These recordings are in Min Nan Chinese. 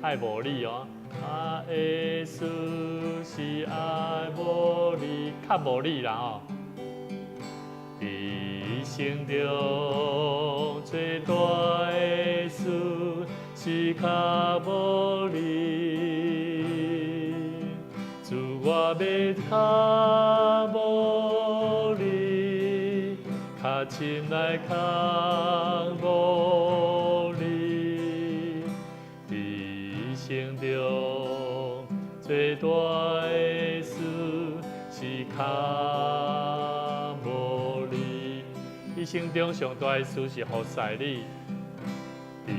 愛無你哦。啊，的事是愛無你，較無你啦吼。佇一生中最大的事是較無你，主我欲較無你，較深來較無你。佇一生中最大的事是較無你，一生中上大的事是服侍你。佇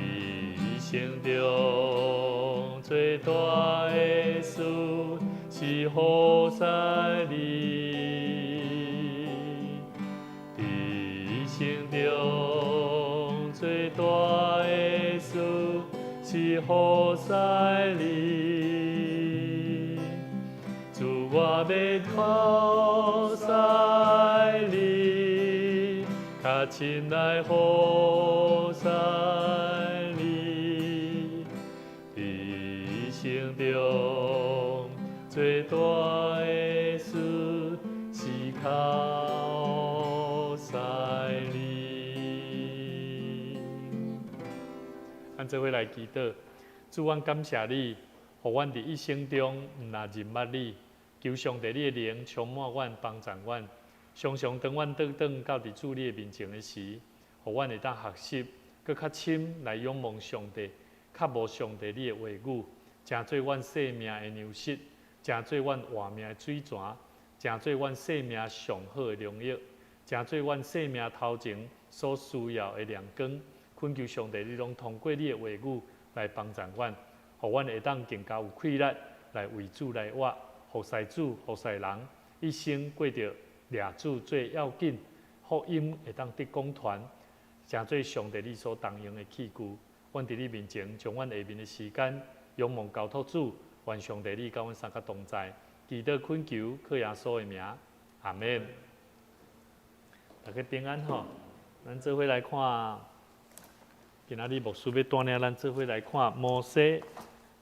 一生中最大的事是服侍你。佇一生中最大的事是服侍你。主我欲服侍你，較深來服侍你。佇一生中最大的事是較服侍你。咱做伙來祈禱，主，阮感謝你，予阮佇一生中毋若認捌你，求上帝你的靈充滿阮，幫助阮。常常當阮倒轉到佇主你的面前的時，予阮會當學習，閣較深來仰望上帝，渴慕上帝你的話語，成做阮生命的糧食，成做阮活命的水泉，成做阮生命上好的良藥，成做阮生命頭前所需要的亮光。懇求上帝，你攏通過你的話語來幫助阮，予阮會當更加有氣力來為主來活，服侍主、服侍人，一生過著掠主最要緊，福音會當得廣傳，成做上帝你所重用的器具。阮佇你面前，將阮下面的時間仰望交託主，願上帝你佮阮三個同在，祈禱懇求，靠耶穌的名，阿門。大家平安吼，咱做伙來看。今仔日牧師欲帶領咱做伙來看摩西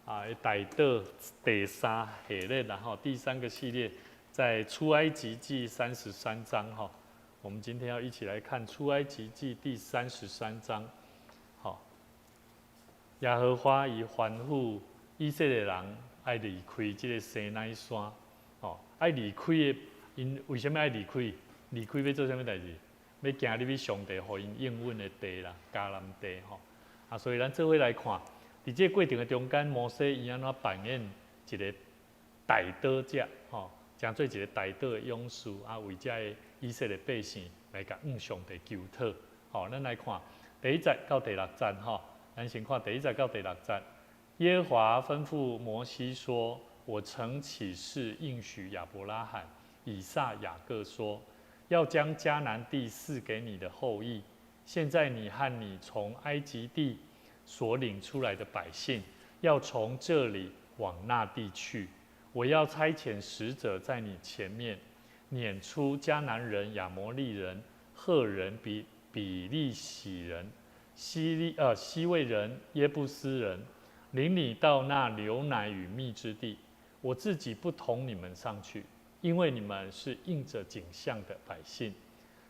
啊的代禱第三系列啦吼，第三個系列在出埃及記三十三章哈。我們今天要一起來看出埃及記第三十三章。好，耶和華伊吩咐以色列人愛離開這个西奈山，哦，愛離開的，𪜶為啥物愛離開？離開欲做啥物代誌？欲行入去上帝予𪜶應允的地啦，迦南地吼。啊，所以咱做伙來看，佇這个過程的中間，摩西伊按怎扮演一个代禱者，吼，成做一个代禱的勇士，啊，為這个以色列百姓來共向上帝求討。吼，咱來看第一節到第六節，吼，咱先看第一節到第六節。耶和華吩咐摩西說：我曾起誓應許亞伯拉罕、以撒、雅各說，要將迦南地賜給你的後裔。現在你和你從埃及地所領出來的百姓，要從這裡往那地去。我要差遣使者在你前面，攆出迦南人、亞摩利人、赫人、比利洗人、希未人、耶布斯人，領你到那流奶與蜜之地。我自己不同你們上去，因為你們是硬著頸項的百姓，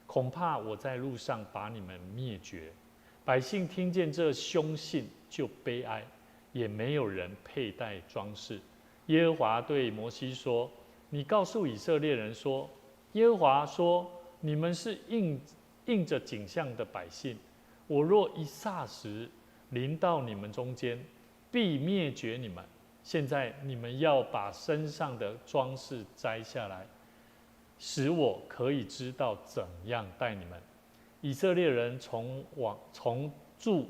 恐怕我在路上把你們滅絕。百姓聽見這兇信就悲哀，也沒有人佩戴裝飾。耶和華對摩西說：你告訴以色列人說，耶和華說：你們是硬著頸項的百姓，我若一霎時臨到你們中間，必滅絕你們。現在你們要把身上的裝飾摘下來，使我可以知道怎樣待你們。以色列人從住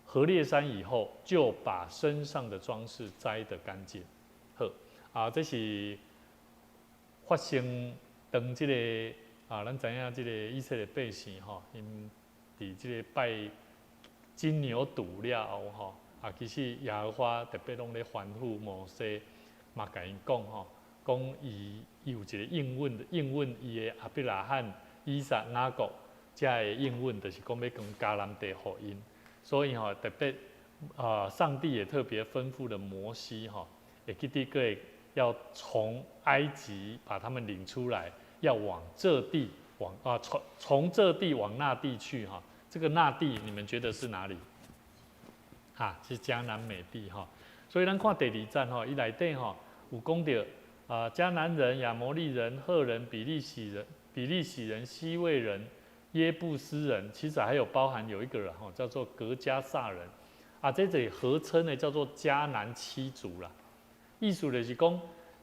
何烈山以後，就把身上的裝飾摘得乾淨。好，啊，這是發生當這個啊，咱知影這个以色列百姓吼，𪜶佇這个拜金牛犢了後吼，啊，其實耶和華特別攏咧吩咐摩西，嘛共𪜶講吼，講伊有一个應允，應允伊的亞伯拉罕、以撒、雅各，遮个應允，就是講欲將迦南地予𪜶，所以吼特別啊，上帝也特別吩咐了摩西哈，會記得閣要從埃及把他們領出來，要往這地往啊，從這地往那地去哈。這個那地你們覺得是哪裡？哈，是迦南美地哈。所以咱看第二節吼，伊內底吼有講著啊，迦南人、亞摩利人、赫人、比利洗人、比利洗人、希未人、耶布斯人，其實還有包含有一個人吼，叫做革迦撒人。啊，這裡合稱呢叫做迦南七族啦。意思就是講，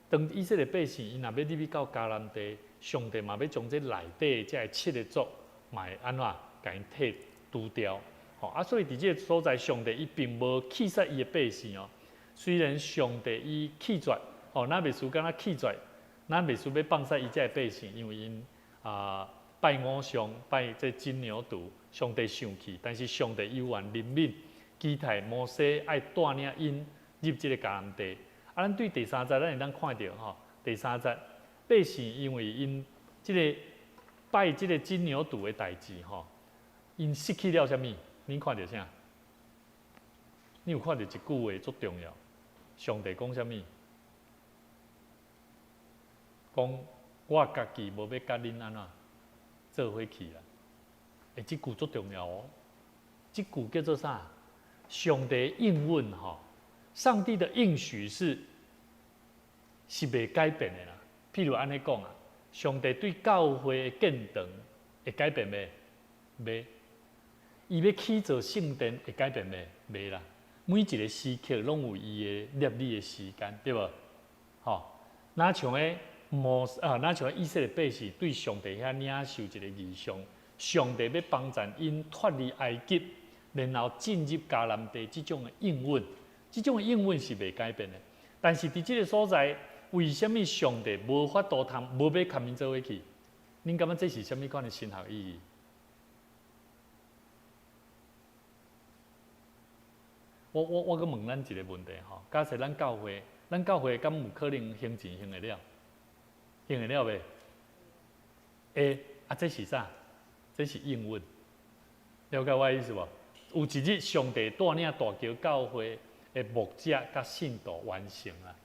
當以色列百姓𪜶若欲入去到迦南地，上帝嘛欲將這內底這个七個族，嘛會按怎共𪜶剔除掉。吼啊，所以佇這个所在，上帝伊並無棄殺伊的百姓哦。雖然上帝伊棄絕，吼，若袂輸敢若棄絕，咱袂輸欲放殺伊這个百姓，因為𪜶啊拜偶像、拜這金牛犢，上帝生氣，但是上帝猶原憐憫，期待摩西愛帶領𪜶入這个迦南地。啊，咱對第三節，咱會當看著吼，第三節百姓因為𪜶這个拜這个金牛犢的代誌吼，𪜶失去了啥物？恁看著啥？你有看著一句話足重要？上帝講啥物？講我家己無欲佮恁按怎做伙去啦？欸，這句足重要哦！這句叫做啥？上帝應允吼，上帝的應許是袂改變的啦。譬如按呢講啊，上帝對教會的建堂會改變袂？袂。伊欲起造聖殿會改變袂？袂啦。每一个時刻攏有伊的立你的時間，對無？吼，若像彼摩啊，若像彼以色列百姓對上帝遐領受一个異象，上帝欲幫贊𪜶脫離埃及，然後進入迦南地，這種的應允，這種的應允是袂改變的。但是佇這个所在，為啥物上帝無法度通無欲共𪜶做伙去？恁感覺這是啥物款的神學意義？我閣問咱一个問題吼，假設咱教會，咱教會敢有可能還錢還會了？還會了袂？會，啊，這是啥？這是應允，了解我的意思無？有一日，上帝帶領大橋教會的牧者佮信徒完成啊。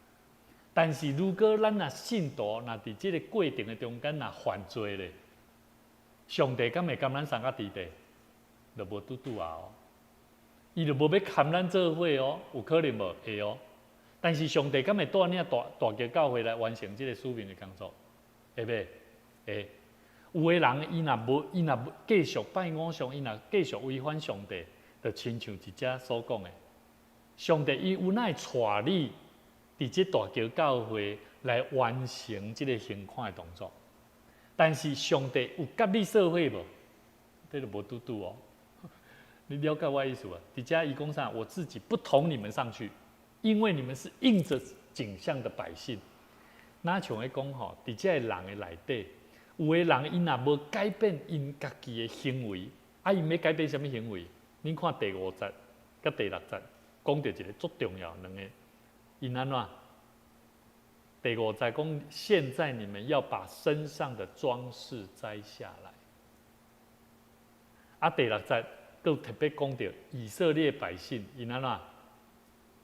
但是如果咱若信徒若佇這个過程的中間若犯罪咧，上帝敢會共咱送到佇地？就無拄拄啊哦。伊就無欲含咱做伙哦，有可能無？會哦。但是上帝敢會帶領大橋教會來完成這个使命的工作？會袂？會。有的人伊若無，伊若繼續拜偶像，伊若繼續違反上帝，就親像一只所講的，上帝伊有哪會帶你佇這大橋教會來完成這个還款的動作？但是上帝有佮你做伙無？這就無拄拄哦。你了解我意思無？佇遮伊講啥？我自己不同你們上去，因為你們是硬著頸項的百姓。若像咧講吼，佇遮个人的內底，有的人𪜶若無改變𪜶家己的行為，啊，𪜶欲改變啥物行為？恁看第五節佮第六節，講著一个足重要兩个，𪜶按怎？第五節講，現在你們要把身上的裝飾摘下來。啊，第六節。閣特別講著以色列百姓，𪜶按怎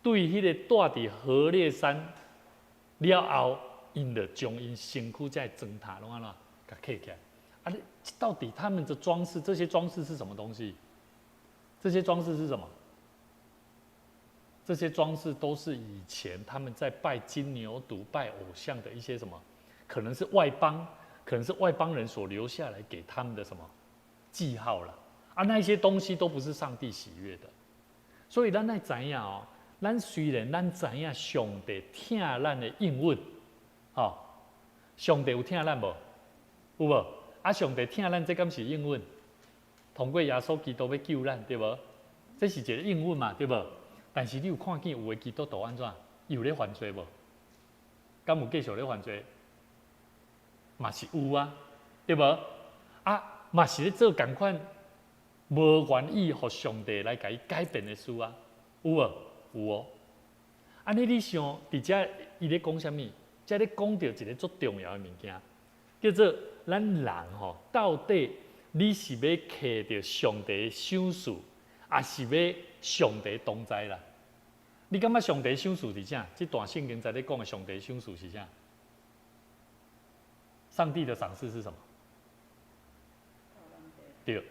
對彼個住佇何烈山了後，𪜶就將𪜶身軀這个妝塔攏按怎共揢起來。啊，你到底他們的裝飾，這些裝飾是什麼東西？這些裝飾是什麼？這些裝飾都是以前他們在拜金牛犢、拜偶像的一些什麼？可能是外邦，可能是外邦人所留下來給他們的什麼記號啦。啊，那些東西都不是上帝喜悅的，所以咱愛知影哦，咱雖然咱知影上帝疼咱的應允，吼，上帝有疼咱無？有無？啊，上帝疼咱，這敢是應允？通過耶穌基督欲救咱，對無？這是一個應允嘛，對無？但是你有看見有的基督徒按怎？伊有咧犯罪無？敢有繼續咧犯罪？嘛是有啊，對無？啊，嘛是咧做仝款。無願意予上帝來共伊改變的事啊，有無？有哦。按呢你想，佇遮伊咧講啥物？遮咧講著一个足重要的物件，叫做咱人吼，到底你是欲揢著上帝的賞賜，也是欲上帝同在啦？你感覺上帝賞賜是啥？這段聖經在咧講的上帝賞賜是啥？上帝的賞賜是什麼？對。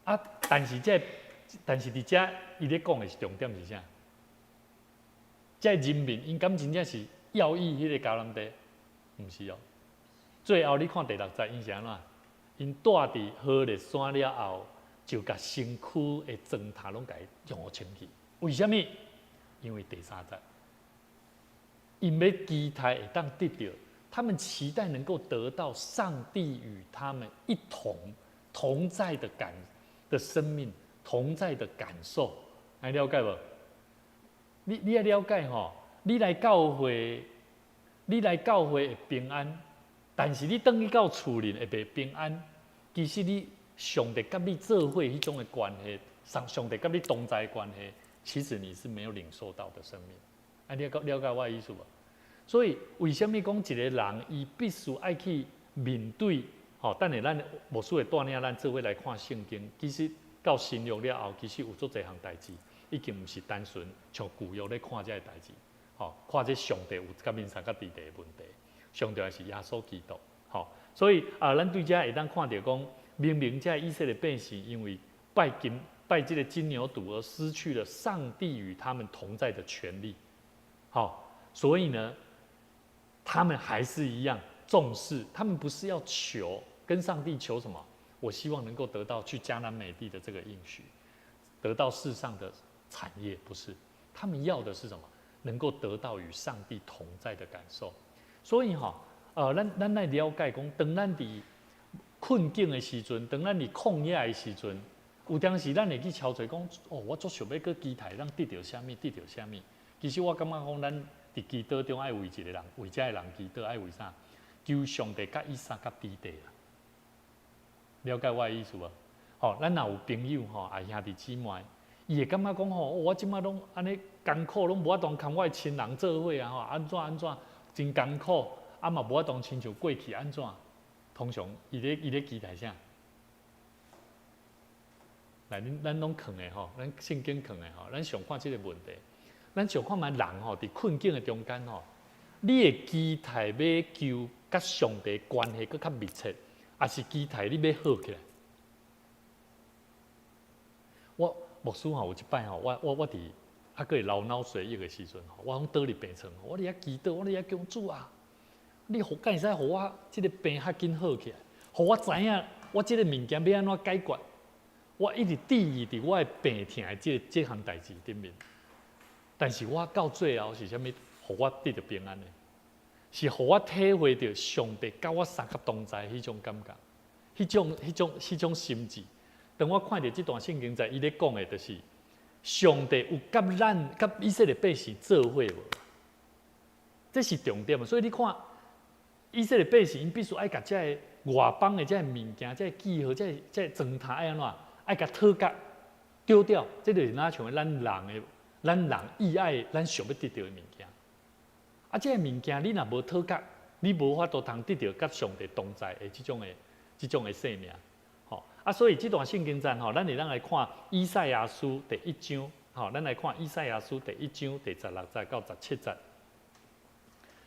啊，但是這，但是佇遮伊咧講的是重點是啥？這人民𪜶敢真正是要意彼个迦南地？毋是哦。最後你看第六節，𪜶是按怎？𪜶住佇何烈山了後，就共身軀的糟蹋攏共伊用清去。為啥物？因為第三節，𪜶欲期待會當得著，他們期待能夠得到上帝與他們一同同在的感的生命，同在的感受，愛了解無？你愛了解吼，你來教會，你來教會會平安，但是你轉去到厝裡會袂平安。其實你上帝佮你做伙彼種的關係，上帝佮你同在的關係，其實你是沒有領受到的生命。啊，你了解我的意思無？所以為啥物講一個人伊必須愛去面對？吼，等下咱牧師會帶領咱做伙來看聖經。其實到新約了後，其實有足濟項代誌，已經毋是單純像舊約咧看這个代誌。吼，看這上帝有佮眠相佮佇地的問題，上帝是耶穌基督。吼，所以啊，咱對這會當看著講，明明這以色列百姓因為拜金拜這個金牛犢而失去了上帝與他們同在的權利。好，所以呢，他們還是一樣重視，他們不是要求跟上帝求什麼？我希望能夠得到去迦南美地的這個應許，得到世上的產業，不是。他們要的是什麼？能夠得到與上帝同在的感受。所以哈，咱來了解講，當咱佇困境的時陣，當咱佇曠野的時陣，有當時咱會去敲揣講，哦，我足想欲閣期待咱得著啥物，得著啥物。其實我感覺講，咱佇祈禱中愛為一個人，為這个人祈禱，愛為啥？求上帝佮伊相佮佇地啦。了解我的意思無？吼，咱若有朋友吼，啊兄弟姊妹，伊會感覺講吼，我這擺攏按呢艱苦，攏無法度共我的親人做伙啊，吼，按怎按怎，真艱苦，啊嘛無法度親像過去按怎。通常伊咧期待啥？來，恁咱攏囥的吼，咱聖經囥的吼，咱想看這個問題，咱想看覓人吼，佇困境的中間吼，你會期待欲求佮上帝關係閣較密切，抑是期待你欲好起來？我牧師吼有一擺吼，我佇猶閣會流腦水液的時陣吼，我攏倒佇病床，我佇遐祈禱，我佇遐求主啊，你予敢會使予我這個病較緊好起來，予我知影我這個物件欲按怎解決。我一直注意佇我的病痛的這項代誌頂面，但是我到最後是啥物？予我得著平安的，是予我體會著上帝佮我相佮同在彼種感覺，彼種心志。當我看著這段聖經在伊咧講的，就是上帝有佮咱佮以色列百姓做伙無？這是重點。所以你看，以色列百姓𪜶必須愛共這个外邦的這个物件、這个記號、這个糟蹋愛按怎？愛共討甲丟掉，這就是若像咱人的，咱人意愛咱想欲得著的物件。啊，這个物件你若無討甲，你無法度通得著佮上帝同在的這種的生命。吼，啊，所以這段聖經節吼，咱會當來看以賽亞書第一章，吼，咱來看以賽亞書第一章第十六節到十七節。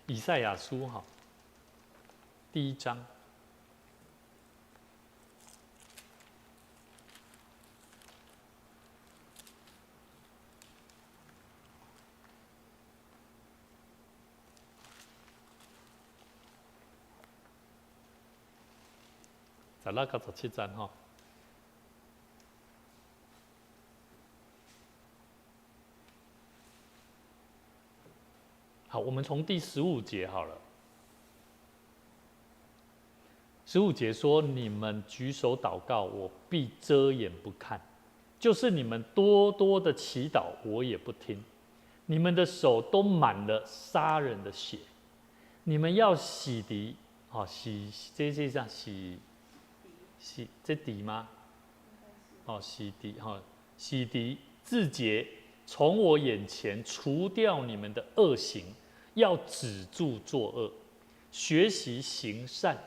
以賽亞書吼，第一章。十六到十七節吼。好，我們從第十五節好了。十五節說：你們舉手禱告，我必遮眼不看；就是你們多多的祈禱，我也不聽。你們的手都滿了殺人的血，你們要洗滌，好洗，這這啥洗？洗這滌嗎？哦，洗滌，哈，洗滌自潔，從我眼前除掉你們的惡行，要止住作惡，學習行善，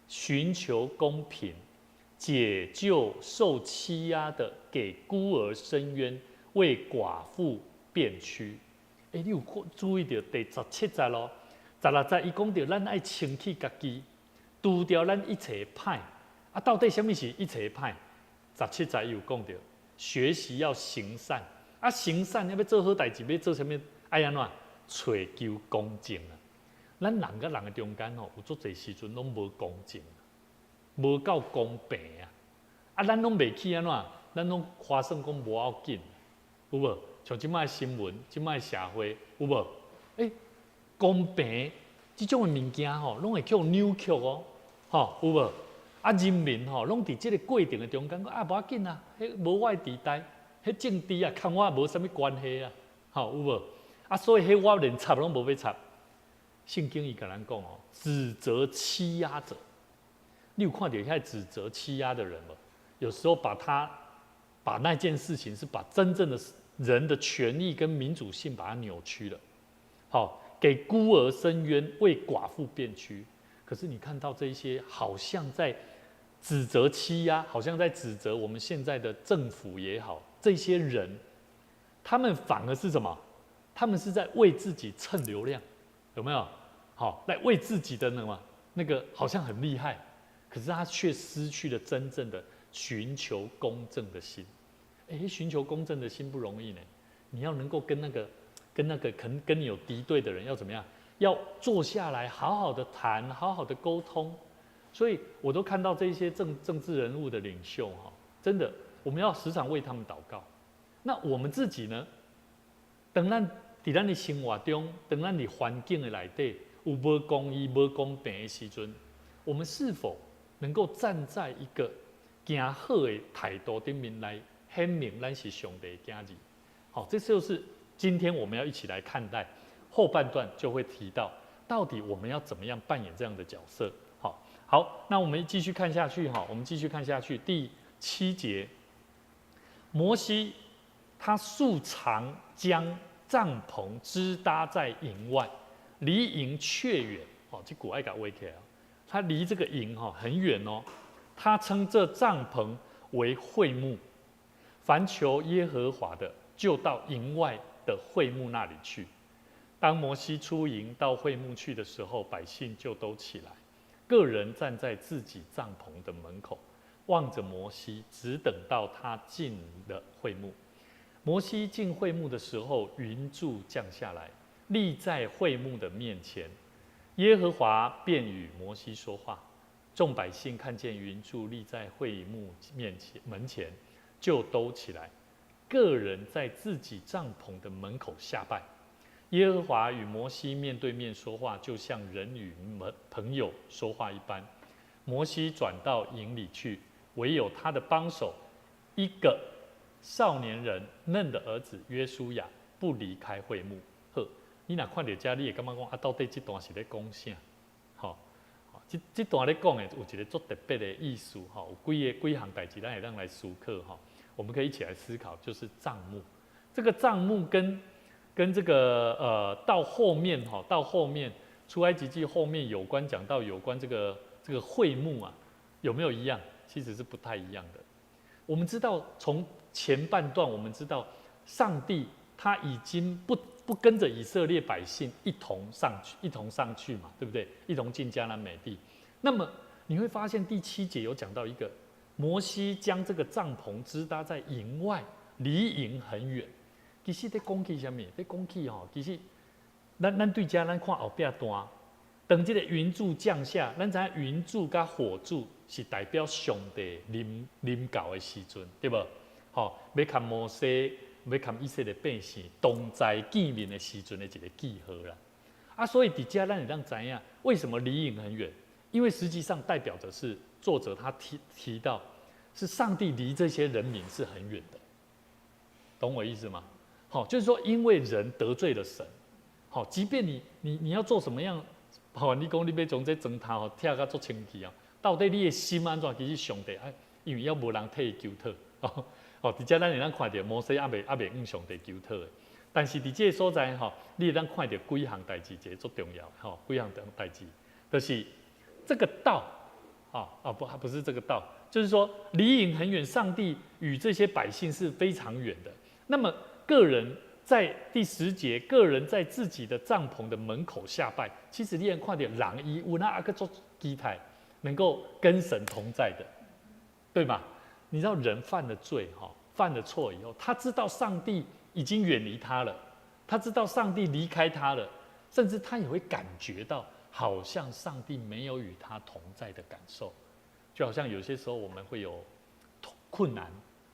尋求公平，解救受欺壓的，給孤兒伸冤，為寡婦辨屈。欸，你有注意著第十七節咯？十六節伊講著咱愛清去家己，除掉咱一切歹。啊，到底啥物是一切歹？十七節伊有講著，學習要行善。啊，行善欲做好代誌，欲做啥物？愛按怎？揣求公正啊！咱人佮人的中間吼，有足濟時陣攏無公正，無夠公平啊！啊，咱攏袂去按怎？咱攏誇算講無要緊，有無？像這擺新聞，這擺社會，有無？欸，公平這種的物件吼，攏會去扭曲哦，吼，有無？啊，人民吼，攏佇這個過程的中間，講啊，無要緊啊，彼無我的地帶，彼政治啊，佮我無啥物關係啊，吼，有無？啊，所以彼我連插攏無欲插。聖經伊共咱講哦，指責欺壓者，你有看著遐指責欺壓的人無？有時候把他把那件事情是把真正的人的權利跟民主性把它扭曲了。好，給孤兒伸冤，為寡婦辨屈。可是你看到這些，好像在指責欺壓，好像在指責我們現在的政府也好，這些人，他們反而是什麼？他們是在為自己蹭流量，有沒有？好，來為自己的那個那個好像很厲害，可是他卻失去了真正的尋求公正的心。哎，尋求公正的心不容易呢。你要能夠跟那個可能跟你有敵對的人要怎麼樣？要坐下來好好的談，好好的溝通。所以我都看到這些政治人物的領袖哈，真的，我們要時常為他們禱告。那我們自己呢？當咱佇咱的生活中，當咱佇環境的內底有無公義、無公平的時陣，我們是否能夠站在一個行好的態度頂面來顯明咱是上帝的囝兒？好，這就是今天我們要一起來看待後半段，就會提到到底我們要怎麼樣扮演這樣的角色。好，好，那我們繼續看下去哈，我們繼續看下去，第七節，摩西他素常將帳篷支搭在營外，離營卻遠。哦，這句愛共畫起來，他離這個營哈很遠哦。他稱這帳篷為會幕。凡求耶和華的，就到營外的會幕那裡去。當摩西出營到會幕去的時候，百姓就都起來，各人站在自己帳篷的門口，望着摩西，直等到他進了會幕。摩西進會幕的時候，雲柱降下來，立在會幕的面前。耶和華便與摩西說話。眾百姓看見雲柱立在會幕面前門前，就都起來，各人在自己帳篷的門口下拜。耶和華與摩西面對面說話，就像人與朋友說話一般。摩西轉到營裡去，唯有他的幫手一個少年人嫩的兒子約書亞不離開會幕。好，你若看著這，你會感覺講啊，到底這段是咧講啥？吼，這段咧講的有一個足特別的意思，吼，有幾個幾項代誌，咱會當來思考，吼，我們可以一起來思考，就是帳幕。這個帳幕跟這個到後面哈，到後面出埃及記後面有關講到有關這個會幕啊，有沒有一樣？其實是不太一樣的。我們知道從前半段，我們知道上帝他已經不跟着以色列百姓一同上去，一同上去嘛，對不對？一同進迦南美地。那麼你會發現第七節有講到一個摩西將這個帳篷支搭在營外，離營很遠。其實咧講起啥物？咧講起吼，其實咱對遮咱看後壁段，當這個雲柱降下，咱知影雲柱佮火柱是代表上帝臨到的時陣，對無？吼，欲佮摩西，欲佮以色列百姓同在見面的時陣的一個記號啦。啊，所以佇遮咱會當知影，為什麼離營很遠？因為實際上代表的是作者他提到，是上帝離這些人民是很遠的，懂我意思嗎？好，就是說，因為人得罪了神，好，即便你要做什麼樣，好，你講你欲將這磚頭吼拆甲足清氣啊，到底你的心按怎？其實上帝哎，因為猶無人替伊求討，哦，哦，佇遮咱會當看著摩西猶未向上帝求討的，但是佇這個所在吼，你會當看著幾項代誌，一個足重要，吼，幾項代誌，就是這個道啊啊不，不是這個道，就是說離營很遠，上帝與這些百姓是非常遠的。那麼各人在第十節，各人在自己的帳篷的門口下拜。其實你會看著人伊有哪閣足期待能夠跟神同在的，對嗎？你知道人犯了罪哈，犯了錯以後，他知道上帝已經遠離他了，他知道上帝離開他了，甚至他也會感覺到好像上帝沒有與他同在的感受，就好像有些時候我們會有困難，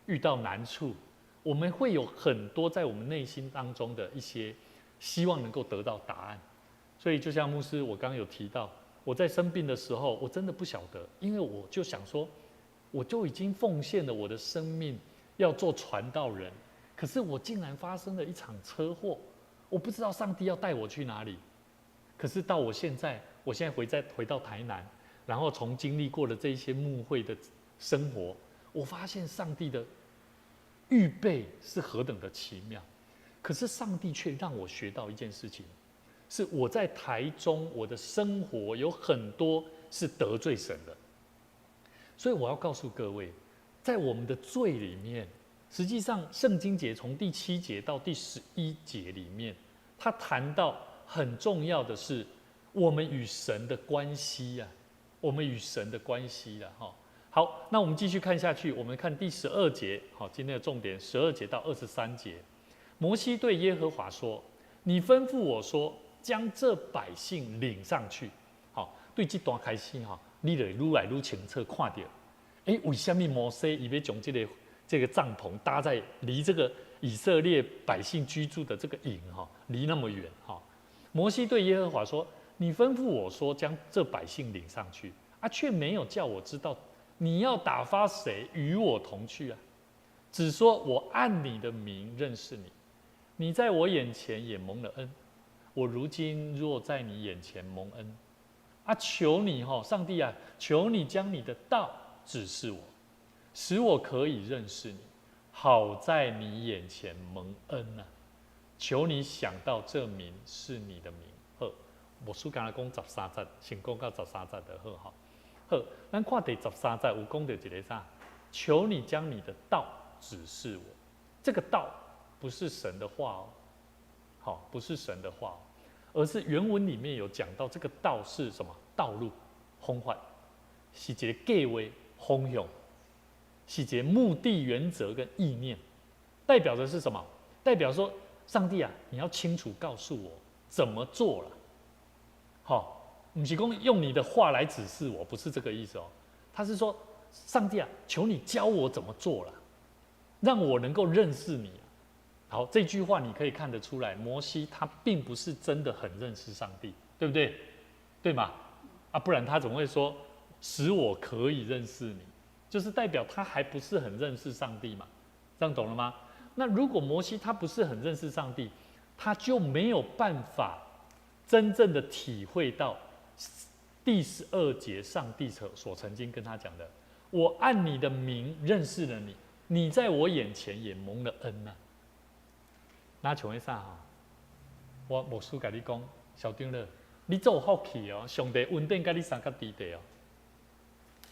遇到難處，我們會有很多在我們內心當中的一些希望能夠得到答案。所以就像牧師我剛剛有提到，我在生病的時候，我真的不曉得，因為我就想說，我就已經奉獻了我的生命要做傳道人，可是我竟然發生了一場車禍，我不知道上帝要帶我去哪裡。可是到我現在，我現在回到台南，然後從經歷過了這些牧會的生活，我發現上帝的預備是何等的奇妙。可是上帝卻讓我學到一件事情，是我在台中，我的生活有很多是得罪神的。所以我要告訴各位，在我們的罪裡面，實際上聖經節從第七節到第11節裡面，他談到很重要的是我們與神的關係呀，我們與神的關係啊，哈。好，那我們繼續看下去，我們看第12節，好，今天的重點，12節到23節。摩西對耶和華說：“你吩咐我說，將這百姓領上去。”好，對這段開始哈，你就會愈來愈清楚看著，欸，為什麼摩西伊欲將這個帳篷搭在離這個以色列百姓居住的這個營哈，離那麼遠哈？摩西對耶和華說：“你吩咐我說，將這百姓領上去，啊，卻沒有叫我知道你要打發誰與我同去啊？只說我按你的名認識你，你在我眼前也蒙了恩。我如今若在你眼前蒙恩，啊，求你哈，上帝啊，求你將你的道指示我，使我可以認識你，好在你眼前蒙恩啊！求你想到這民是你的民。好，牧師敢若講十三節，先講到十三節就好哈。好，咱看第十三節有講到一个啥？求你將你的道指示我。這個道不是神的話哦，好，不是神的話，而是原文裡面有講到這個道是什麼？道路、方法，是一個計劃、方向，是一個目的、原則跟意念，代表的是什麼？代表說，上帝啊，你要清楚告訴我怎麼做了。好，毋是講用你的話來指示我，不是這個意思哦。他是說，上帝啊，求你教我怎麼做了，讓我能夠認識你。好，這句話你可以看得出來，摩西他並不是真的很認識上帝，對不對？對嗎？啊，不然他怎麼會說使我可以認識你？就是代表他還不是很認識上帝嘛？這樣懂了嗎？那如果摩西他不是很認識上帝，他就沒有辦法真正的體會到第12節上帝所曾經跟他講的：“我按你的名認識了你，你在我眼前也蒙了恩啊。”那像彼啥吼？我牧師共你講，小長老，你足有福氣哦，上帝恩典佮你相佮佇地哦。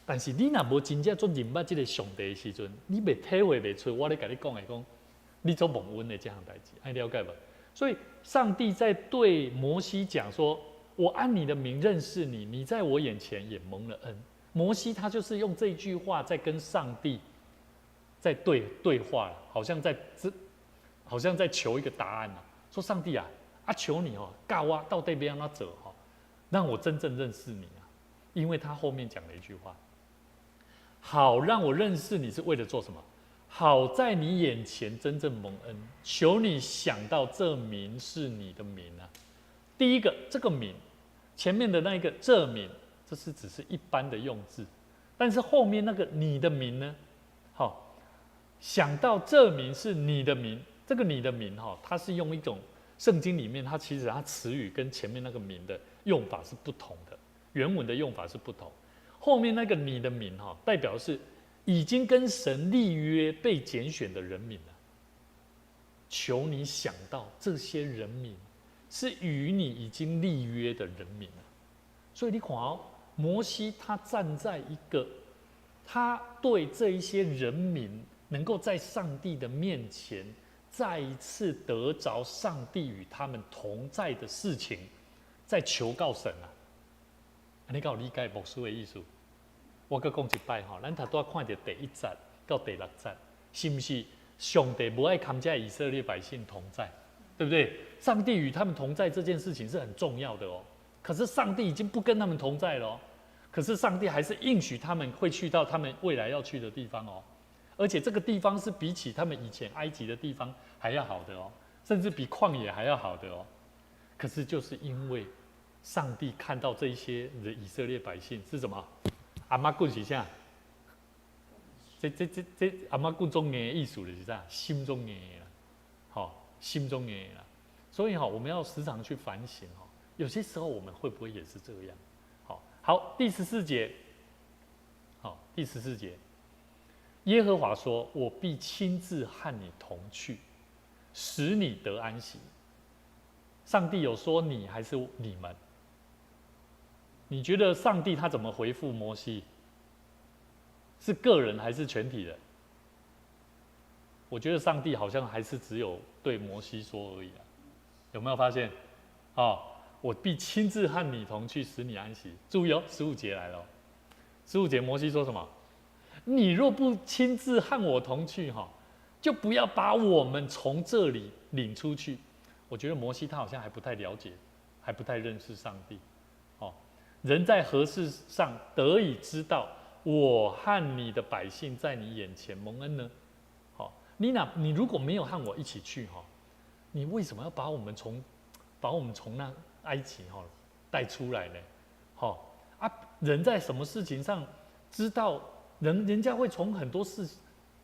但是你若無真正足認捌這个上帝的時陣，你袂體會袂出我咧共你講的講，你足蒙恩的這項代誌，按呢了解無？所以上帝在對摩西講說：“我按你的名認識你，你在我眼前也蒙了恩。”摩西他就是用這句話在跟上帝在對話，好像在求一個答案啊，說上帝啊，啊求你哦，教我到底欲按怎做吼，讓我真正認識你啊。因為他後面講了一句話，好讓我認識你是為了做什麼？好在你眼前真正蒙恩，求你想到這民是你的民啊。第一個，這個民，前面的那個這民，這是只是一般的用字，但是後面那個你的民呢？好，想到這民是你的民，這個你的民哈，它是用一種聖經裡面，它其實它詞語跟前面那個民的用法是不同的，原文的用法是不同。後面那個你的民哈，代表是已經跟神立約被揀選的人民了。求你想到這些人民是與你已經立約的人民了。所以你看哦，摩西他站在一个，他對這一些人民能夠在上帝的面前再一次得着上帝與他們同在的事情，在求告神啊！你敢有理解牧師的意思？我閣講一擺吼，咱頭拄仔看著第一節到第六節，是毋是上帝無愛佮這以色列百姓同在，對不對？上帝與他們同在這件事情是很重要的哦。可是上帝已經不跟他們同在了，可是上帝還是應許他們會去到他們未來要去的地方哦。而且這個地方是比起他們以前埃及的地方還要好的哦，甚至比曠野還要好的哦。可是就是因為上帝看到這些的以色列百姓是什麼？頷仔骨是啥？這這這這頷仔骨足硬的意思就是啥？心足硬的啦，好，心足硬的啦。所以哈，我們要時常去反省哈，有些時候我們會不會也是這樣？好，好，第十四節，好，第十四節，耶和華說：“我必親自和你同去，使你得安息。”上帝有說你還是你們？你覺得上帝他怎麼回復摩西？是個人還是全體的？我覺得上帝好像還是只有對摩西說而已啊。有沒有發現？哦，我必親自和你同去，使你安息。注意哦，十五節來了。十五節摩西說什麼？你若不親自和我同去，哈，就不要把我們從這裡領出去。我覺得摩西他好像還不太了解，還不太認識上帝。哦，人在何事上得以知道我和你的百姓在你眼前蒙恩呢？好，你如果沒有和我一起去，哈，你為什麼要把我們從那埃及哈帶出來呢？好啊，人在什麼事情上知道？人家會從很多事，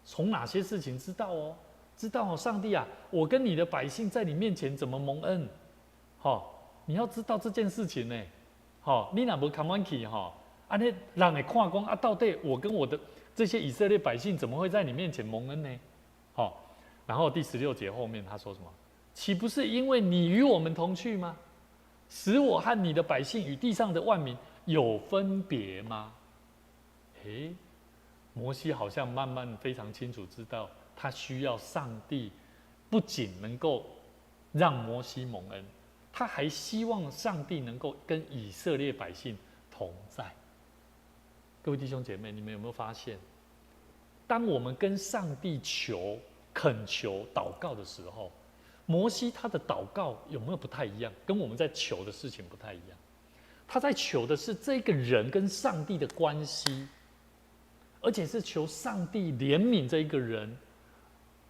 從哪些事情知道哦？知道哦，上帝啊，我跟你的百姓在你面前怎麼蒙恩？好，你要知道這件事情呢。好，你若無牽阮去吼，按呢人會看講啊，到底我跟我的這些以色列百姓怎麼會在你面前蒙恩呢？好，然後第十六節後面他說什麼？豈不是因為你與我們同去嗎？使我和你的百姓與地上的萬民有分別嗎？誒，摩西好像慢慢非常清楚知道，他需要上帝不僅能夠讓摩西蒙恩，他還希望上帝能夠跟以色列百姓同在。各位弟兄姐妹，你們有沒有發現，當我們跟上帝求、懇求、禱告的時候，摩西他的禱告有沒有不太一樣？跟我們在求的事情不太一樣。他在求的是這個人跟上帝的關係，而且是求上帝憐憫這一個人，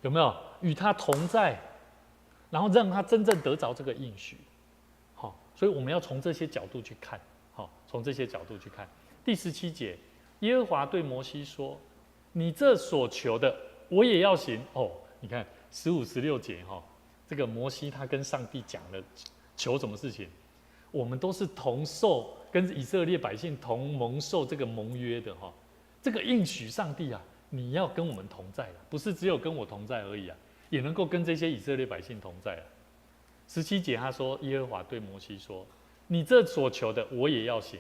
有沒有與他同在，然後讓他真正得着這個應許。好，所以我們要從這些角度去看。好，從這些角度去看。第十七節，耶和華對摩西說：“你這所求的，我也要行。”哦，你看15、16節哈，這個摩西他跟上帝講了求什麼事情？我們都是同受跟以色列百姓同蒙受這個盟約的哈，這個應許上帝啊，你要跟我們同在，不是只有跟我同在而已啊，也能夠跟這些以色列百姓同在啊。十七節他說，耶和華對摩西說：“你這所求的，我也要行，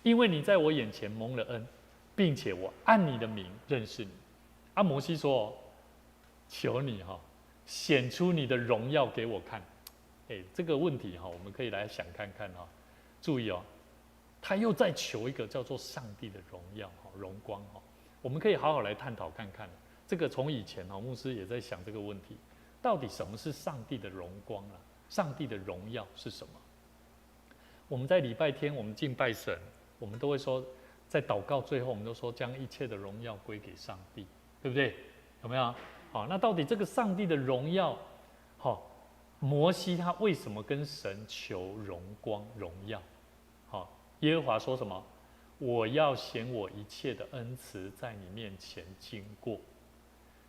因為你在我眼前蒙了恩，並且我按你的名認識你。”啊，摩西說：“求你哈，顯出你的榮耀給我看。”哎，這個問題哈，我們可以來想看看哈。注意哦，他又在求一個叫做上帝的榮耀哈，榮光哈。我們可以好好來探討看看。這個從以前哈，牧師也在想這個問題，到底什麼是上帝的榮光啊？上帝的榮耀是什麼？我們在禮拜天，我們敬拜神，我們都會說，在禱告最後，我們都說將一切的榮耀歸給上帝，對不對？有沒有？好，那到底這個上帝的榮耀，好，摩西他為什麼跟神求榮光榮耀？好，耶和華說什麼？我要顯我一切的恩慈在你面前經過，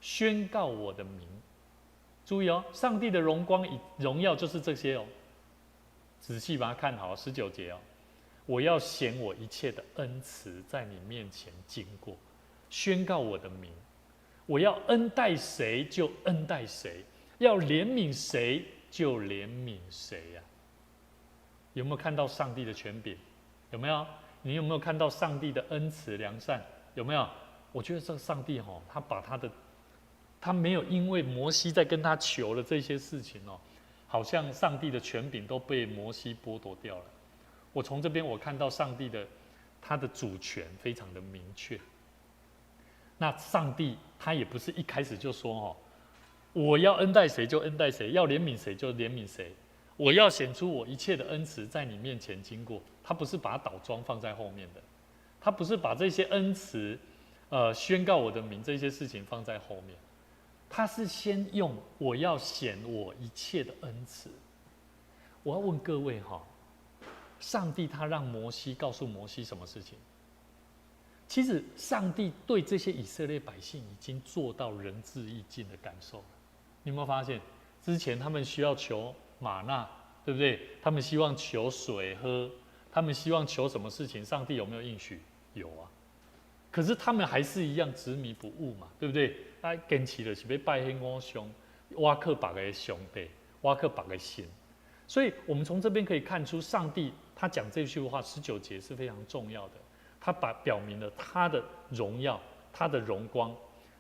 宣告我的名。注意哦，上帝的榮光與榮耀就是這些哦。仔細把它看好，19節哦，我要顯我一切的恩慈在你面前經過，宣告我的名。我要恩待誰就恩待誰，要憐憫誰就憐憫誰呀。有沒有看到上帝的權柄？有沒有？你有沒有看到上帝的恩慈良善？有沒有？我覺得這個上帝吼，他把他的，他沒有因為摩西在跟他求了這些事情哦，好像上帝的權柄都被摩西剝奪掉了。我從這邊我看到上帝的他的主權非常的明確。那上帝他也不是一開始就說哦，我要恩待誰就恩待誰，要憐憫誰就憐憫誰，我要顯出我一切的恩慈在你面前經過。他不是把倒裝放在後面的，他不是把這些恩慈，宣告我的名這些事情放在後面，他是先用我要顯我一切的恩慈。我要問各位哈，上帝他讓摩西告訴摩西什麼事情？其實上帝對這些以色列百姓已經做到仁至義盡的感受了。你有沒有發現，之前他們需要求嗎哪，對不對？他們希望求水喝，他們希望求什麼事情？上帝有沒有應許？有啊。可是他們還是一樣執迷不悟嘛，對不對？啊，堅持就是欲拜彼偶像，倚靠別个上帝，倚靠別个神。所以，我們從這邊可以看出，上帝他講這句話19節是非常重要的。他把表明了他的榮耀，他的榮光。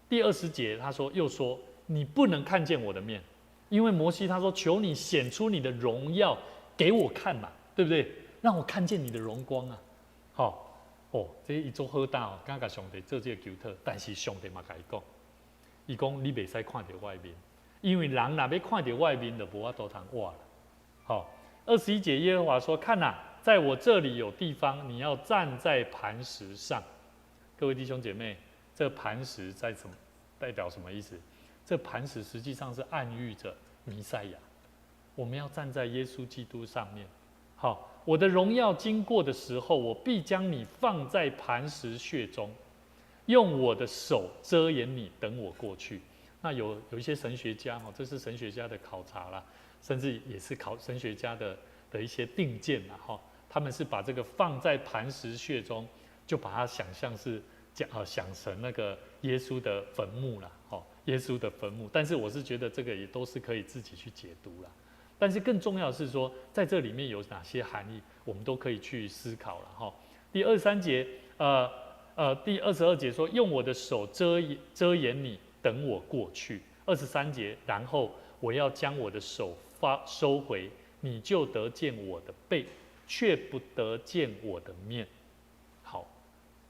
第20節他說，又說你不能看見我的面，因為摩西他說，求你顯出你的榮耀給我看嘛，對不對？讓我看見你的榮光啊！好。哦，這伊做好膽哦，敢共上帝做這個求討，但是上帝嘛共伊講，伊講你袂使看著我的面，因為人若欲看著我的面，就無法度通活啦。好，21節耶和華說：看哪，在我這裡有地方，你要站在磐石上。各位弟兄姐妹，這磐石在什麼代表什麼意思？這磐石實際上是暗喻著彌賽亞，我們要站在耶穌基督上面。好。我的榮耀經過的時候，我必將你放在磐石穴中，用我的手遮掩你，等我過去。那有一些神學家哈，這是神學家的考察啦，甚至也是考神學家的一些定見啦哈。他們是把這個放在磐石穴中，就把它想象是講啊想成那個耶穌的墳墓啦，哈，耶穌的墳墓。但是我是覺得這個也都是可以自己去解讀啦。但是更重要的是說，在這裡面有哪些含義，我們都可以去思考了哈。第23節，第22節說，用我的手遮掩你，等我過去。23節，然後我要將我的手收回，你就得見我的背，卻不得見我的面。好，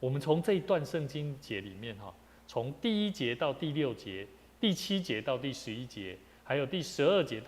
我們從這一段聖經節裡面哈，從第1節到第6節，第7節到第11節，還有第12節。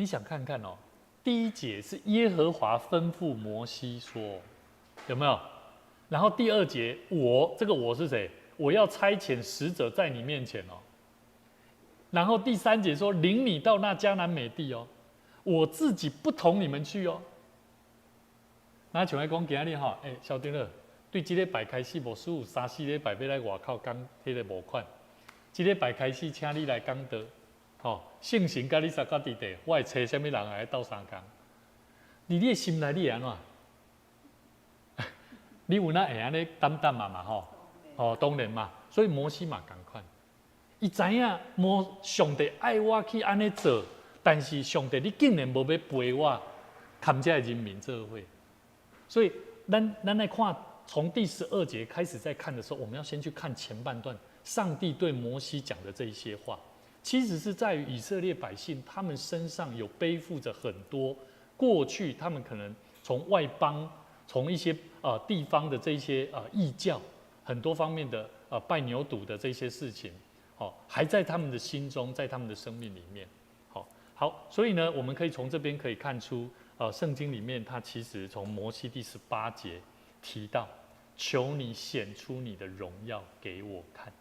你想看看哦，第一節是耶和華吩咐摩西說，有沒有？然後第二節，我這個我是誰？我要差遣使者在你面前哦。然後第三節說，領你到那迦南美地哦，我自己不同你們去哦。那像來講今仔日吼，欸，蕭丁樂，對這禮拜開始，牧師有三四禮拜欲來外口講彼个募款。這禮拜開始，請你來講道，吼，聖神佮你相佮佇地，我會揣啥物人來鬥相共？佇你的心內，你會按怎？你有哪會按呢膽膽嘛嘛吼？哦，當然嘛，所以摩西嘛仝款，伊知影摩上帝愛我去按呢做，但是上帝你竟然無欲陪我，含這个人民做伙。所以咱咱來看，從第12節開始在看的時候，我們要先去看前半段，上帝對摩西講的這一些話，其實是在於以色列百姓他們身上有背負着很多過去他們可能從外邦、從一些地方的這些異教，很多方面的拜牛犢的這些事情，好，還在他們的心中，在他們的生命裡面，好，好，所以呢，我們可以從這邊可以看出，聖經裡面他其實從摩西第18節提到，求你顯出你的榮耀給我看。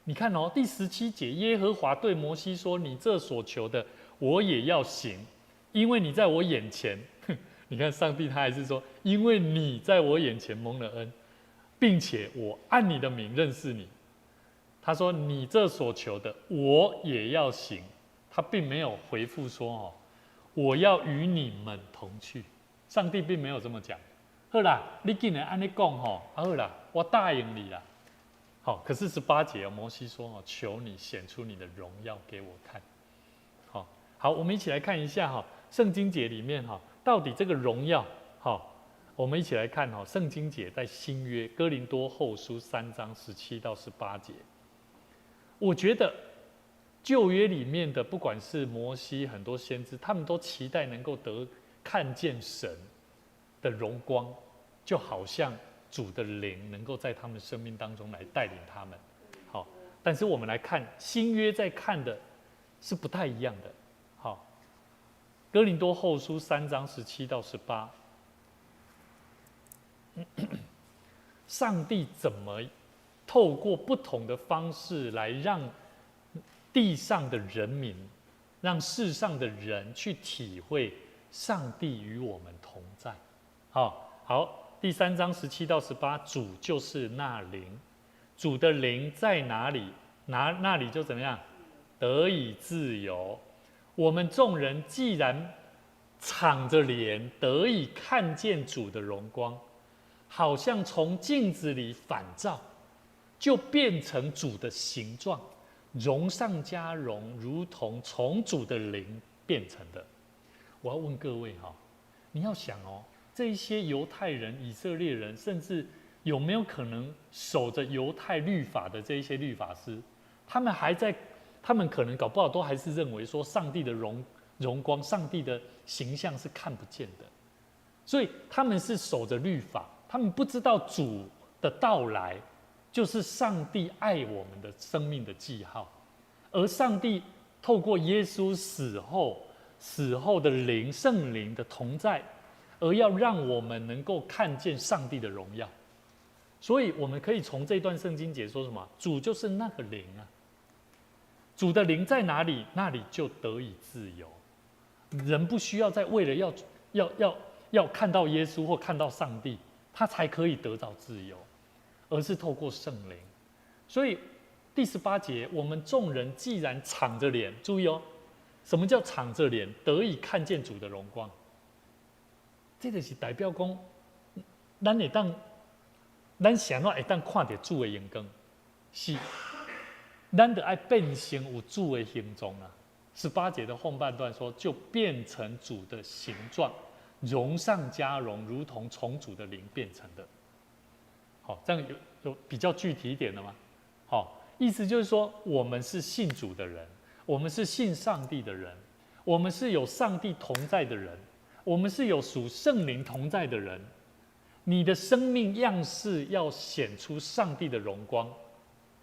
你看哦，第17節，耶和華對摩西說：“你這所求的，我也要行，因為你在我眼前。”你看上帝他還是說，因為你在我眼前蒙了恩，並且我按你的名認識你。他說：“你這所求的，我也要行。”他並沒有回復說：“哦，我要與你們同去。”上帝並沒有這麼講。好啦，你既然按呢講吼，好啦，我答應你啦。好，可是十八節摩西說：“哦，求你顯出你的榮耀給我看。”好，好，我們一起來看一下哈，聖經節裡面哈，到底這個榮耀，好，我們一起來看哈，聖經節在新約哥林多後書3章17到18節。我覺得舊約裡面的不管是摩西，很多先知，他們都期待能夠得看見神的榮光，就好像主的靈能夠在他們生命當中來帶領他們。好，但是我們來看新約，在看的是不太一樣的。好，哥林多後書三章十七到十八，上帝怎麼透過不同的方式來讓地上的人民，讓世上的人去體會上帝與我們同在？好，好。第三章十七到十八，主就是那靈，主的靈在哪裡，那裡就怎麼樣，得以自由。我們眾人既然敞著臉得以看見主的榮光，好像從鏡子裡反照，就變成主的形狀，榮上加榮，如同從主的靈變成的。我要問各位哈，你要想哦。這一些猶太人、以色列人，甚至有沒有可能守着猶太律法的這一些律法師，他們還在，他們可能搞不好都還是認為說，上帝的榮光、上帝的形象是看不見的，所以他們是守着律法，他們不知道主的到來就是上帝愛我們的生命的記號，而上帝透過耶穌死後的靈、聖靈的同在，而要讓我們能夠看見上帝的榮耀，所以我們可以從這段聖經節說什麼？主就是那個靈啊，主的靈在哪裡，那裡就得以自由。人不需要再為了要看到耶穌或看到上帝，他才可以得到自由，而是透過聖靈。所以第十八節，我們眾人既然敞著臉，注意哦，什麼叫敞著臉得以看見主的榮光？這就是代表講，咱會當，咱是按怎會當看著主的榮光？是，咱著愛變成有主的形狀啊。十八節的後半段說，就變成主的形狀，榮上加榮，如同從主的靈變成的。好，這樣有比較具體一點的嗎？好，意思就是說，我們是信主的人，我們是信上帝的人，我們是有上帝同在的人。我們是有屬聖靈同在的人，你的生命樣式要顯出上帝的榮光，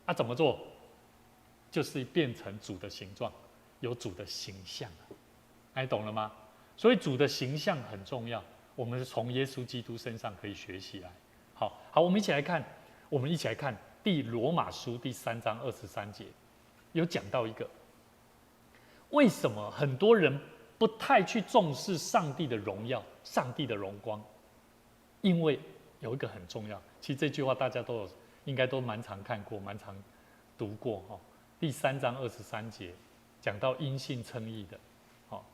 啊，怎麼做？就是變成主的形狀，有主的形象。哎，懂了嗎？所以主的形象很重要，我們是從耶穌基督身上可以學習來。好好，我們一起來看，我們一起來看第羅馬書第三章二十三節，有講到一個，為什麼很多人不太去重視上帝的榮耀、上帝的榮光？因為有一個很重要，其實這句話大家都有，應該都蠻常看過、蠻常讀過哈。第三章二十三節講到因信稱義的，好，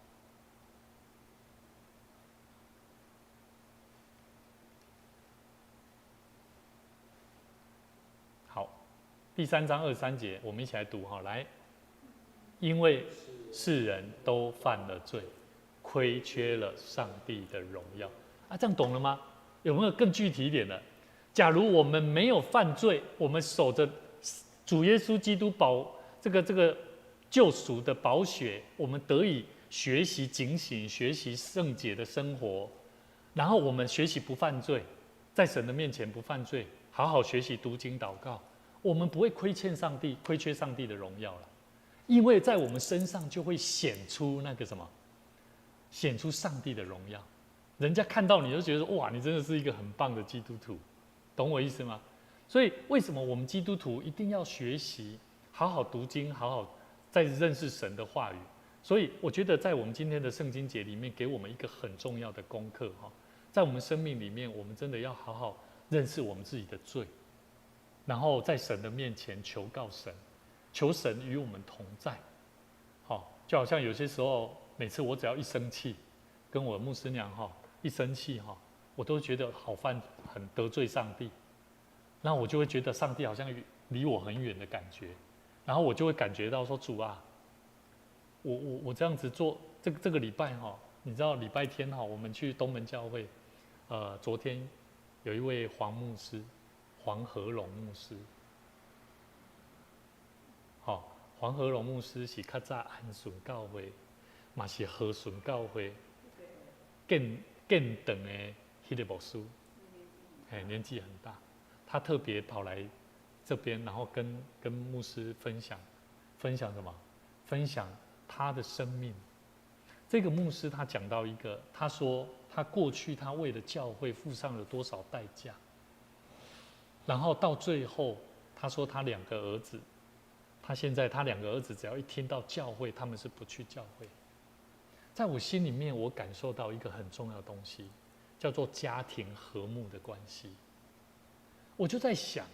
好，第三章二十三節，我們一起來讀哈，來，因為世人都犯了罪，虧缺了上帝的榮耀啊，這樣懂了嗎？有沒有更具體一點的？假如我們沒有犯罪，我們守着主耶穌基督寶這個救贖的寶血，我們得以學習警醒、學習聖潔的生活，然後我們學習不犯罪，在神的面前不犯罪，好好學習讀經禱告，我們不會虧欠上帝、虧缺上帝的榮耀了，因為在我們身上就會顯出那個什麼，顯出上帝的榮耀。人家看到你就覺得哇，你真的是一個很棒的基督徒，懂我意思嗎？所以為什麼我們基督徒一定要學習好好讀經，好好再認識神的話語？所以我覺得在我們今天的聖經節裡面，給我們一個很重要的功課哈，在我們生命裡面，我們真的要好好認識我們自己的罪，然後在神的面前求告神，求神與我們同在。好，就好像有些時候，每次我只要一生氣，跟我牧師娘哈。一生氣哈，我都覺得好犯，很得罪上帝，那我就會覺得上帝好像離我很遠的感覺，然後我就會感覺到說，主啊，我這樣子做，這個禮拜哈，你知道禮拜天哈，我們去東門教會，昨天有一位黃牧師，黃和龍牧師，好，黃和龍牧師是較早安順教會，嘛是和順教會，更等的彼個牧師，哎，年紀很大，他特別跑來這邊，然後跟牧師分享，分享什麼？分享他的生命。這個牧師他講到一個，他說他過去他為了教會付上了多少代價，然後到最後，他說他兩個兒子，他現在他兩個兒子只要一聽到教會，他們是不去教會。在我心裡面，我感受到一個很重要的東西，叫做家庭和睦的關係。我就在想，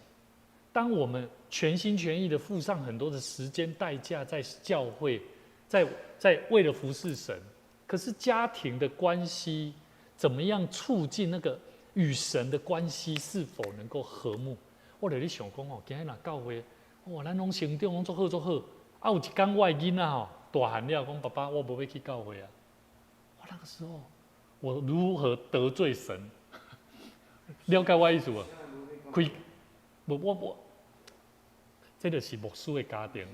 當我們全心全意的付上很多的時間代價在教會，在為了服侍神，可是家庭的關係怎麼樣促進那個與神的關係是否能夠和睦？我就咧想講哦，今日若教會，哇，咱攏成長攏足好足好，啊，有一天我的囡仔吼大漢了，講爸爸，我無欲去教會啊！我那個時候，我如何得罪神？了解我意思無？開，無我我，這就是牧師的家庭。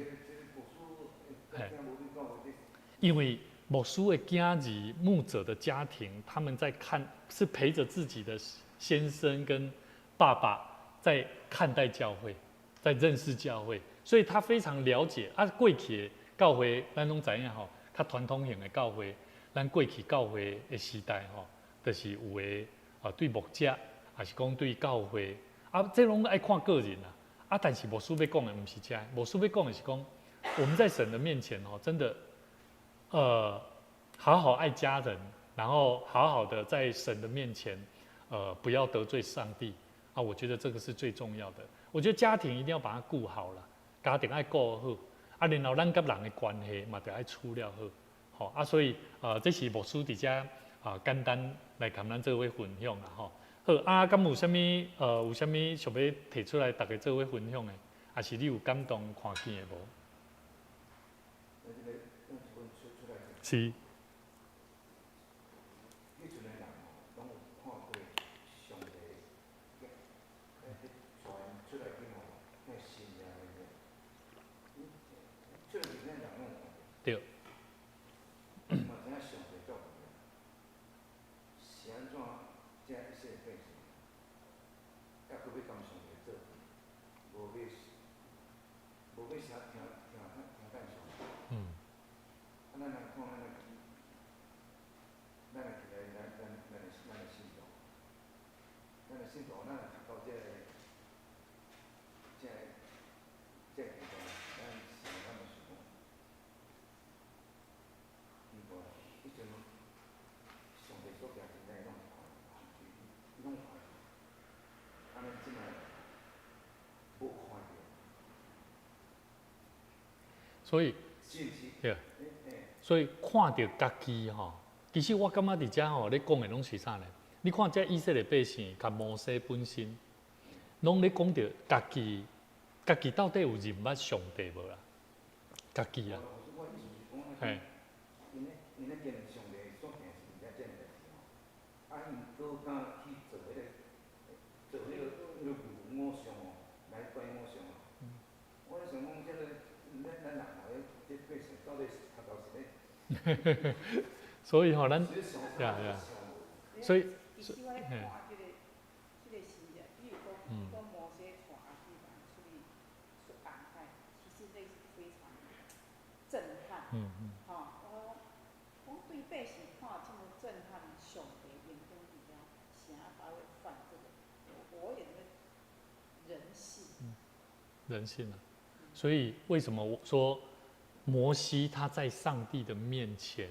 嘿，因為牧師的囝兒、牧者的家庭，他們在看，是陪着自己的先生跟爸爸在看待教會，在認識教會，所以他非常了解。啊，過去的教會，咱攏知影吼，較傳統型的教會，咱過去教會的時代吼，就是有的啊，對牧者，還是講對教會，啊，這攏愛看個人啦。啊，但是牧師欲講的毋是這，牧師欲講的是講，我們在神的面前吼，真的，好好愛家人，然後好好的在神的面前，不要得罪上帝啊！我覺得這個是最重要的。我覺得家庭一定要把它顧好了，家庭愛顧好，啊，然後咱佮人的關係嘛，著愛處了好，吼啊，所以這是牧師佇遮啊，簡單來共咱做伙分享啦，吼。好啊，敢有啥物有啥物想欲提出來，逐家做伙分享的，抑是你有感動看見的無？是。彼陣的人吼，攏有看過上帝，彼帶𪜶出來去吼，彼神蹟的出來去咱人攏有看著。對。嘛知影上帝照顧是按怎？這一世百姓，猶閣欲共上帝做伙，無欲啥聽聽聽見上帝。啊，咱來看咱來信徒，咱若讀到這个、這个、這个地步，咱想咱就想講，奇怪，彼陣上帝所行真正伊攏是看，伊攏看，啊，咱這擺無看著。所以，是毋是？對，所以看著家己吼，其實我感覺佇遮吼，咧講的攏是啥呢？你看這以色列百姓佮摩西本身，攏咧講著家己，家己到底有認捌上帝無啦？家己啊，嘿。𪜶咧跟上帝所行是毋知這個代誌吼，啊，𪜶閣敢去做彼個，做彼個偶像哦，來拜偶像哦。我咧想講，這個咱人吼，這百姓到底是讀到是咧？所以吼，咱，呀呀，所以。其實我咧看這個時啊，比如講，講摩西帶埃及人出去出紅海，其實這是非常震撼。吼，我講對百姓看這麼震撼，上帝榮光佇遐，啥才會犯這個？我也認為人性。人性啊，所以為什麼我說摩西他在上帝的面前，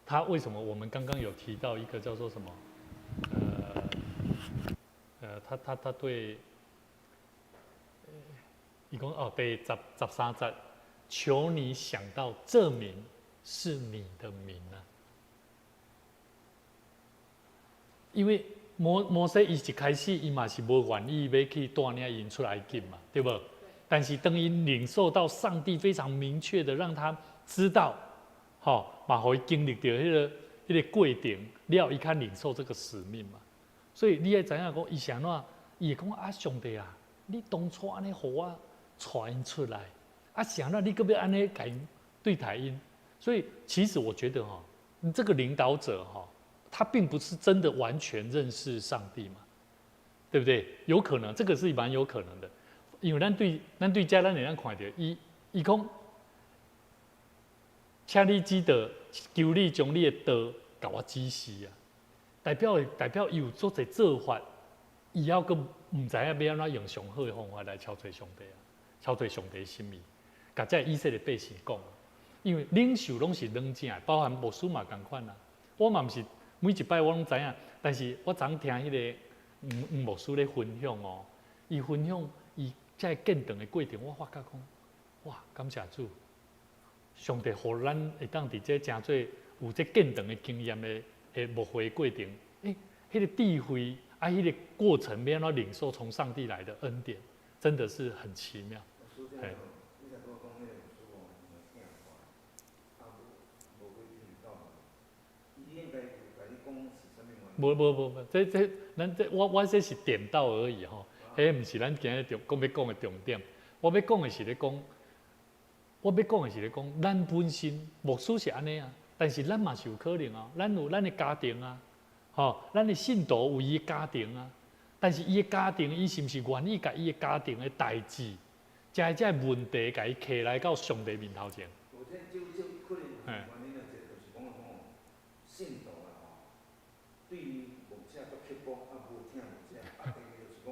他為什麼我們剛剛有提到一個叫做什麼？他對，伊講哦，第13節，求你想到這民是你的民啊，因為摩西伊一開始伊嘛是無願意欲去帶領𪜶出埃及嘛，對無？但是當伊領受到上帝非常明確的讓他知道，吼，嘛予伊經歷著彼個過程了，伊較領受這個使命嘛。所以你愛知影講，伊是按怎？伊會講啊，上帝啊，你當初按呢予我帶𪜶出來，啊，是按怎？你閣欲按呢共𪜶對待𪜶？所以其實我覺得吼，這個領導者吼，他並不是真的完全認識上帝嘛，對不對？有可能，這個是蠻有可能的，因為咱對這咱會當看著，伊講，請你記得，求你將你的道共我指示啊。代表伊有足濟做法，伊猶閣毋知影欲按怎用上好的方法來超越上帝啊，超越上帝的心意，共這以色列百姓講，因為領袖攏是軟正的，包含牧師嘛仝款啊。我嘛毋是每一擺我攏知影，但是我昨昏聽彼個吳吳牧師咧分享哦，伊分享伊這個建堂的過程，我發覺講，哇，感謝主，上帝予咱會當佇這誠做有這建堂的經驗的牧會過程，欸，彼個智慧啊，彼個過程，欲按怎領受從上帝來的恩典，真的是很奇妙。嘿。無無無無，這咱這我這是點到而已吼，彼毋是咱今日重講欲講的重點。我欲講的是咧講，咱本身牧師是按呢啊，但是咱嘛是有可能啊，咱有咱的家庭啊，吼，咱的信徒有伊的家庭啊，但是伊的家庭，伊是毋是願意共伊的家庭的代誌，將這個問題共伊提來到上帝面頭前？有這這可能有原因啊，一個就是講講信徒啊吼，對於牧者足刻薄，啊無聽牧者，啊第二就是講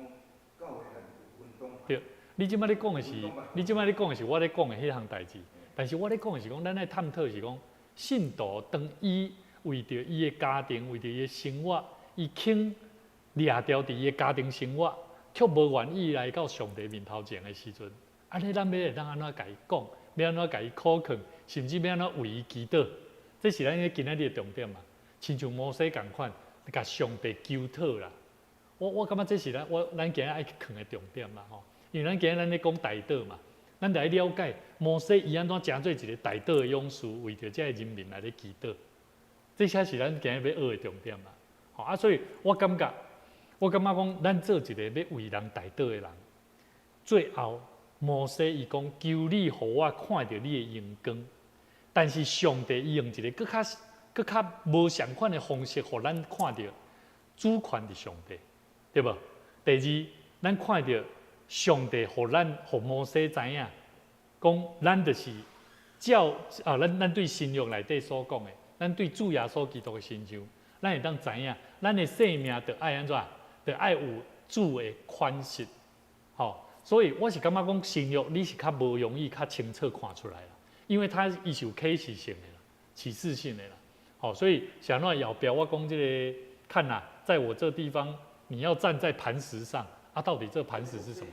教會內有分黨派。對，你這擺咧講的是我咧講的彼項代誌，但是我咧講的是講，咱愛探討是講，信徒當伊為著伊的家庭，為著伊的生活，伊肯掠牢佇伊的家庭生活，卻無願意來到上帝面頭前的時陣，按呢咱欲會當按怎共伊講，欲按怎共伊苦勸，甚至欲按怎為伊祈禱，這是咱今仔日的重點嘛。親像摩西仝款，共上帝求討啦。我感覺這是咱今仔日愛去囥的重點啦吼。因為咱今仔日咱咧講代禱嘛，咱著愛了解摩西伊按怎成做一個代禱的勇士，為著這个人民來咧祈禱，這才是咱今日欲學的重點嘛。吼啊，所以我感覺，我感覺講，咱做一個欲為人代禱的人，最後摩西伊講，求你予我看著你的榮光，但是上帝伊用一個閣較無相款的方式，予咱看著主權佇上帝，對無？第二，咱看著上帝予咱，予摩西知影，講咱就是照啊，咱對新約內底所講的，咱對主耶穌基督的身像，咱會當知影，咱的生命著愛按怎？著愛有主的款式，吼。所以我是感覺講新約你是較無容易較清楚看出來啦，因為它伊是有啟示性的啦，啟示性的啦，吼。所以像那後壁我講這個，看啦，在我這地方，你要站在磐石上，啊，到底這磐石是什麼？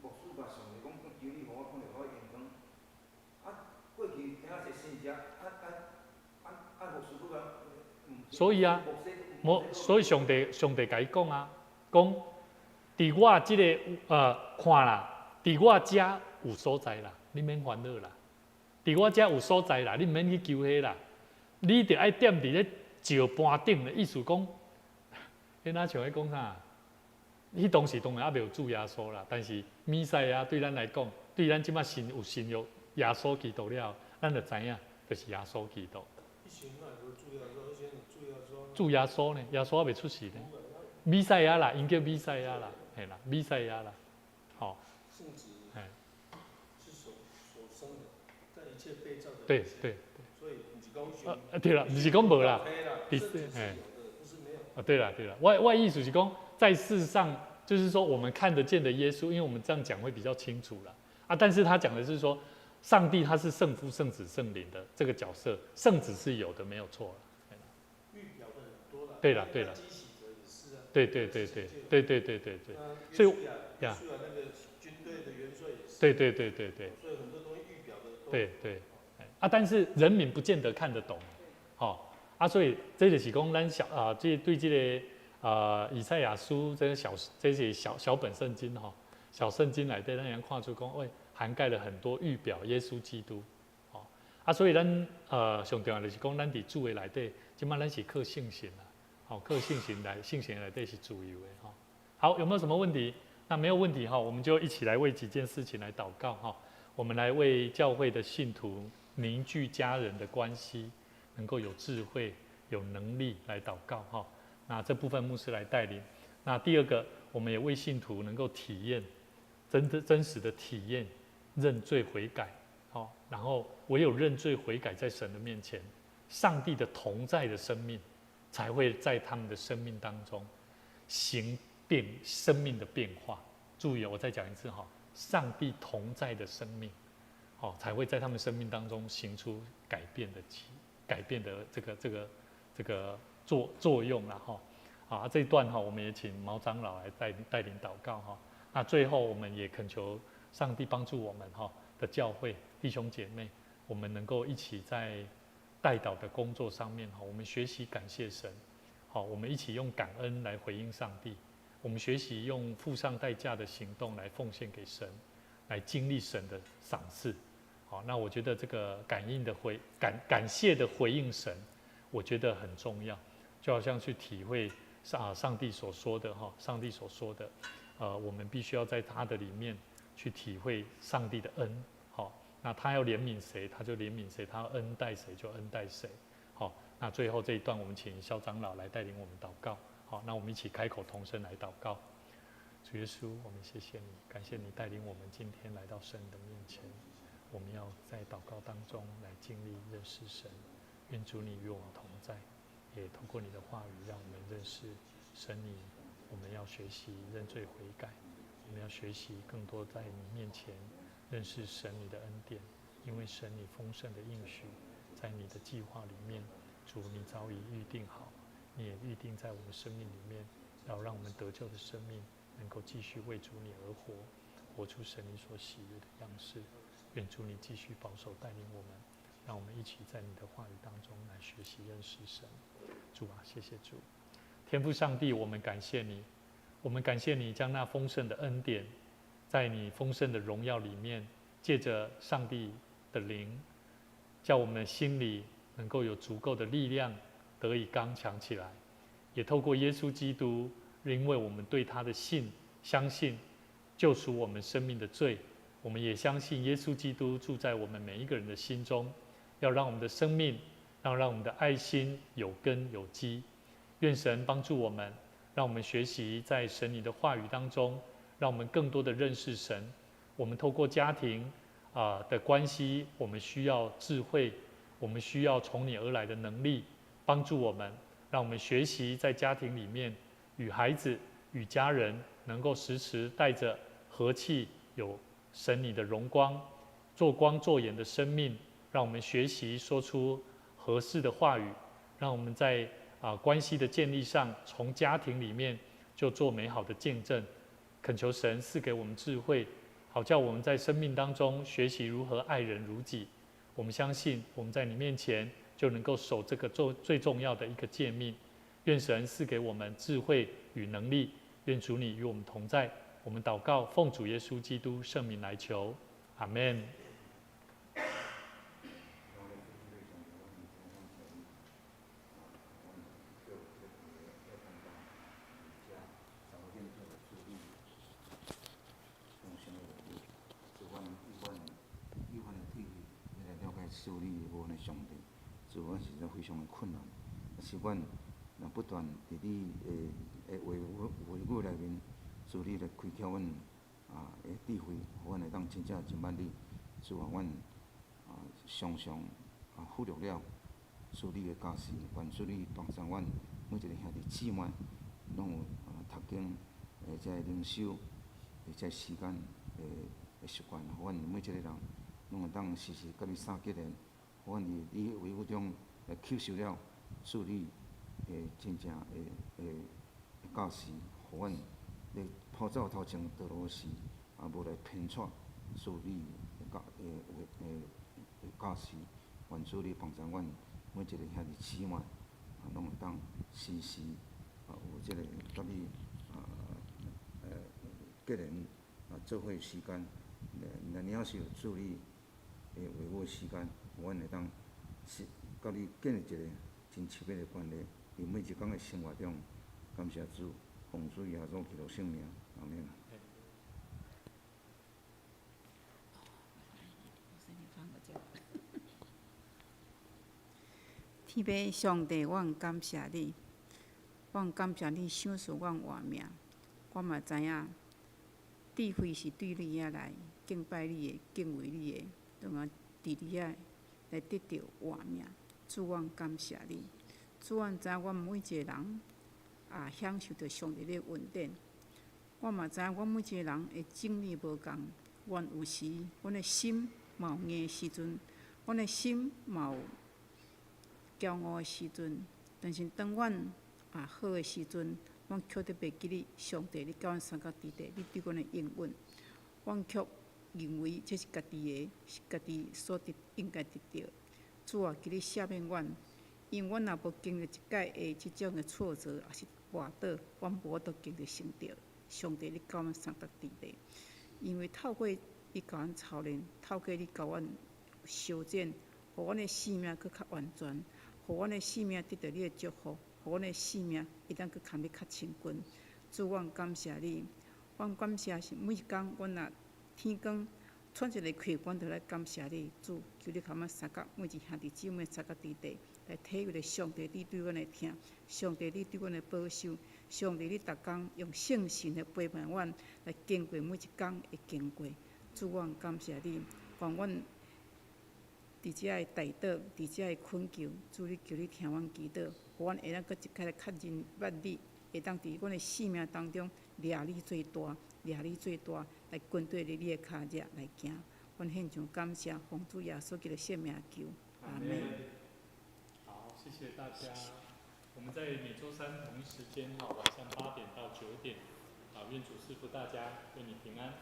牧師甲上帝講，求你予我看著我的榮光。啊，過去聽一個先知，啊啊啊啊，牧師閣所以啊，無，所以上帝共伊講啊，講佇我這個看啦，佇我遮有所在啦，你免煩惱啦。佇我遮有所在啦，你毋免去求彼啦。你著愛踮佇咧石盤頂的意思講，彼若像咧講啥？彼當時當然猶未有主耶穌啦，但是彌賽亞對咱來講，對咱這馬信有信仰耶穌基督了，咱就知影，就是耶穌基督。主耶穌呢？耶穌猶未出世呢。彌賽亞啦，𪜶叫彌賽亞啦，嘿啦，彌賽亞啦，吼。聖子是所所生的，在一切被造的。對對。所以毋是講。對啦，毋是講無啦。嘿。啊，對啦對啦，我意思是講，在世上，就是說我們看得見的耶穌，因為我們這樣講會比較清楚啦。啊，但是他講的是說，上帝他是聖父、聖子、聖靈的這個角色，聖子是有的，沒有錯。預表的很多啦。對啦對啦。對對對對對對對對對。所以呀。對對對對對。所以很多東西預表的。對對。啊，但是人民不見得看得懂，吼。啊，所以這就是講咱小啊，這對這個啊以賽亞書這個小這是小小本聖經吼，小聖經內底，咱會看出講，喂，涵蓋了很多預表耶穌基督，吼。啊，所以咱上重要就是講，咱佇主的內底，這馬咱是靠信心啦，吼，靠信心來，信心內底是自由的吼。好，有沒有什麼問題？那沒有問題哈，我們就一起來為幾件事情來禱告哈。我們來為教會的信徒凝聚家人的關係，能夠有智慧、有能力來禱告哈。那這部分牧師來帶領。那第二個，我們也為信徒能夠體驗真的真實的體驗認罪悔改，好，然後唯有認罪悔改在神的面前，上帝的同在的生命才會在他們的生命當中行變生命的變化。注意，我再講一次哈，上帝同在的生命，哦，才會在他們生命當中行出改變的改變的這個作用了哈。啊，這一段哈，我們也請毛長老來帶領禱告哈。那最後，我們也懇求上帝幫助我們哈的教會弟兄姐妹，我們能夠一起在代禱的工作上面哈，我們學習感謝神，好，我們一起用感恩來回應上帝，我們學習用付上代價的行動來奉獻給神，來經歷神的賞賜。好，那我覺得這個感應的回感感謝的回應神，我覺得很重要，就好像去體會上帝所說的哈，上帝所說的，我們必須要在他的裡面去體會上帝的恩，好，那他要憐憫誰，他就憐憫誰；他要恩待誰，就恩待誰。好，那最後這一段，我們請蕭長老來帶領我們禱告。好，那我們一起開口同聲來禱告。主耶穌，我們謝謝你，感謝你帶領我們今天來到神的面前。我們要在禱告當中來經歷認識神。願主你與我們同在，也透過你的話語，讓我們認識神你。我們要學習認罪悔改，我們要學習更多在你面前認識神你的恩典，因為神你豐盛的應許，在你的計劃裡面，主你早已預定好，你也預定在我們生命裡面，要讓我們得救的生命能夠繼續為主你而活，活出神你所喜悅的樣式。願主你繼續保守帶領我們，讓我們一起在你的話語當中來學習認識神。主啊，謝謝主，天父上帝，我們感謝你，我們感謝你將那豐盛的恩典，在你豐盛的榮耀裡面，借着上帝的靈，叫我們心裡能夠有足夠的力量得以剛強起來，也透過耶穌基督，因為我們對他的信，相信救贖我們生命的罪，我們也相信耶穌基督住在我們每一個人的心中，要讓我們的生命，讓我們的愛心有根有基。願神幫助我們，讓我們學習在神你的話語當中，讓我們更多的認識神。我們透過家庭的關係，我們需要智慧，我們需要從你而來的能力，幫助我們，讓我們學習在家庭裡面與孩子与家人能够时时带着和气，有神你的荣光，做光做盐的生命，让我们学习说出合适的话语，让我们在关系的建立上，从家庭里面就做美好的见证。恳求神赐给我们智慧，好叫我们在生命当中学习如何爱人如己。我们相信我们在你面前就能够守这个最最重要的一个诫命。愿神赐给我们智慧与能力，愿主你与我们同在。我们祷告，奉主耶稣基督圣名来求，阿门。修理无的上帝，自我实在非常的困难。是阮若不断伫你的话语内面，主你来开启阮的智慧，予阮会当真正认捌你。主啊，阮常常忽略了主你的教示，愿主你帮助阮每一个兄弟姊妹，拢有读经的这个灵修的这个时间的习惯，予阮每一个人拢会当时时佮你相结连，予阮伫你的话语中来吸收了主你的真正的教示，予阮咧跑走头前道路时，也无来偏舛主你的教的话的教示。愿主你帮助阮每一个兄弟姊妹，拢会当时时有这个佮你结连做伙时间，来领受主你的话语时间，予阮会当是佮你建立一个真亲密的关系，伫每一工的生活中，感谢主，奉主耶稣基督圣名，阿们。天父上帝，我感谢你，我感谢你赏赐阮活命。我嘛知影，智慧是对你遐来敬拜你的、敬畏你的，当啊伫你遐来得著活命。主，我感谢你。主，我知影阮每一个人也享受著上帝的恩典。我嘛知影，阮每一个人的经历无仝，阮有时，阮的心嘛有硬的时阵，阮的心嘛有骄傲的时阵，但是当阮好的时阵，阮却得袂记得上帝，你佮阮相佮伫咧，你对阮的应允，阮却认为这是家己的，是家己所得应该得著。主啊，求你赦免阮，因为阮若无经历一摆的这种的挫折，抑是跋倒，阮无法度经历成就。上帝，你佮阮相佮伫咧，因为透过你共阮操练，透过你共阮修剪，予阮的生命阁较完全。予阮的生命得著你的祝福，予阮的生命会当阁共你较亲近。主，阮感谢你，阮感谢是每一工，阮若天光喘一个气，阮就来感谢你。主，求你共阮相佮，每一兄弟姊妹相佮伫咧，来体会上帝你对阮的疼，上帝你对阮的保守，上帝你逐工用圣神来陪伴阮，来经过每一工的经过。主，阮感谢你，愿阮伫遮的代祷，伫遮的恳求，主你求你听阮祈祷，予阮会当阁一摆来较认捌你，会当伫阮的生命当中掠你最大，掠你最大，来跟缀你的跤迹来行。阮献上感谢，奉主耶稣基督圣名求，阿们。好，谢谢大家。我们在每周三同一时间，晚上8点到9点，好，愿主赐福大家，愿你平安。